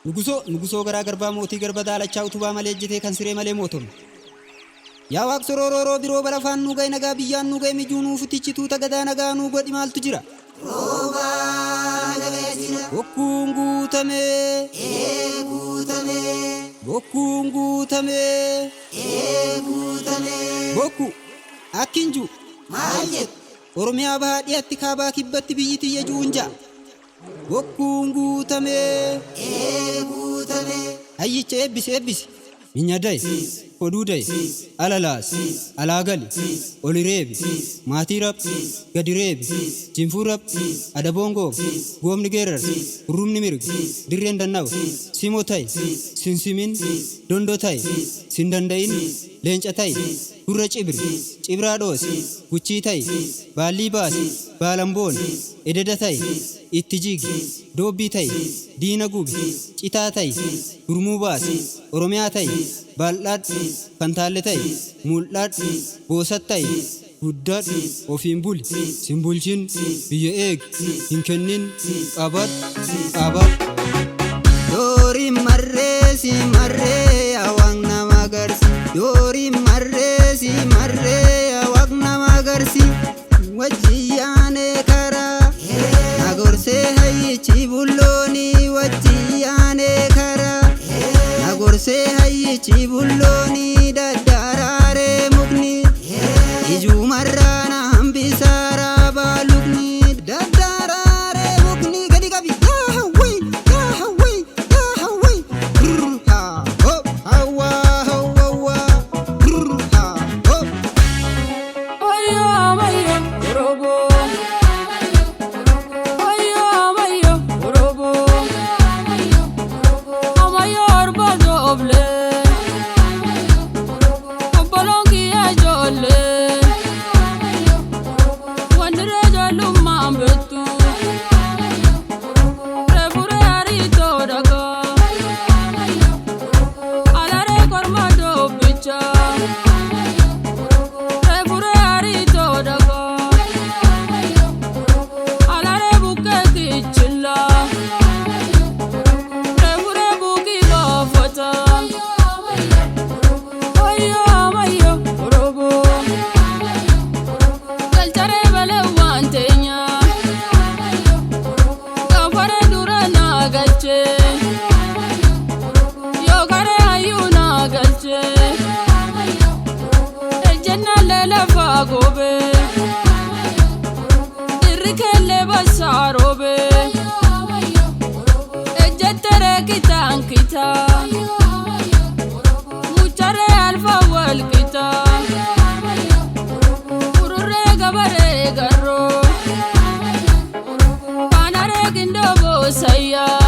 Nugusoo nugusoo garaa garbaa mootii garba daalachaa utubaa malee ejjetee kan siree malee mootome. Yaa waaq soroorooroo biroo balafaan nuu gahe nagaa biyyaan nuu gahe mijuu nuu futichi tuuta gadaa nagaa nuu godhi maaltu jira? Roobaa nagaa jira. Bokkuun guutamee. Ee guutamee. Bokkuun guutamee. Ee guutamee. Bokku akkin ju. Maal jettu? Oromiyaa bahaa dhiyatti kaabaa kibbatti biyyi tiyya ju'uun ja'a. Bokkuun guutamee. Ee guutamee. Hayyicha eebbisi eebbisi. Minya dayi. Oduu dayi. Alalaas. Alaa gali. Oli reebi. Maatii rab. Gadi reebi. Jinfuu rab. Adaboon gooba. Goobni geerar. Hurrumni mirga. Dirreen dannawa. Simo ta'i. Sinsimin. Dondoo ta'i. Sin danda'in. Leenca ta'i. Gurra cibri. Cibraa dhoosi. Guchii ta'i. Baallii baasi. Baalamboon. Ededa ta'i. Itti jigi. Doobbii ta'i. Diina gubi. Citaa ta'i. Gurmuu baasi. Oromiyaa ta'i. Bal'aadhu. Fantaalle ta'i. Mul'aadhu. Boosat ta'i. Guddadhu. Ofiin buli. Sin bulchin. Biyya eegi. Hin kennin. Qabadhu. Qabadhu. Doori marree si marree yaa nama garsi. Doori marree si marree yaa nama garsi. Wajji yaanee karaa. Na gorsee hayyichi bullooni wajji yaanee karaa. Na gorsee hayyichi bullooni daddaraaree mukni. Ijumarraa na hambisaara baalukni. Daddaraaree mukni gadi qabi. Yaa hawwii yaa hawwii yaa hawwii. Brr haa ho hawwaa hawwaa. Brr haa ho. Oyo amayo orobo. Oyo amayo orobo. Amayo orbodo oble. Obbolonki ijoollee. Wandiree ijoollummaan beektu. Reefuree ariitoo dhagaa. Alaree korma doobicha. Reefuree ariitoo dhagaa. Alaree bukkee kichilla. Reefuree buukii baafata. Oyo amayo orobo. Galcharee balee waan teenya. Gafaree dura naa galchee. Yookaree hayyuu naa galchee. Ejjennaallee lafaa goobee. Irri keellee basaa roobee. Ejjetteree kitaan kitaa. Mucharee alfa wal qitaa. Fururree gabaree garroo. Kaanaree gindoo boosayyaa.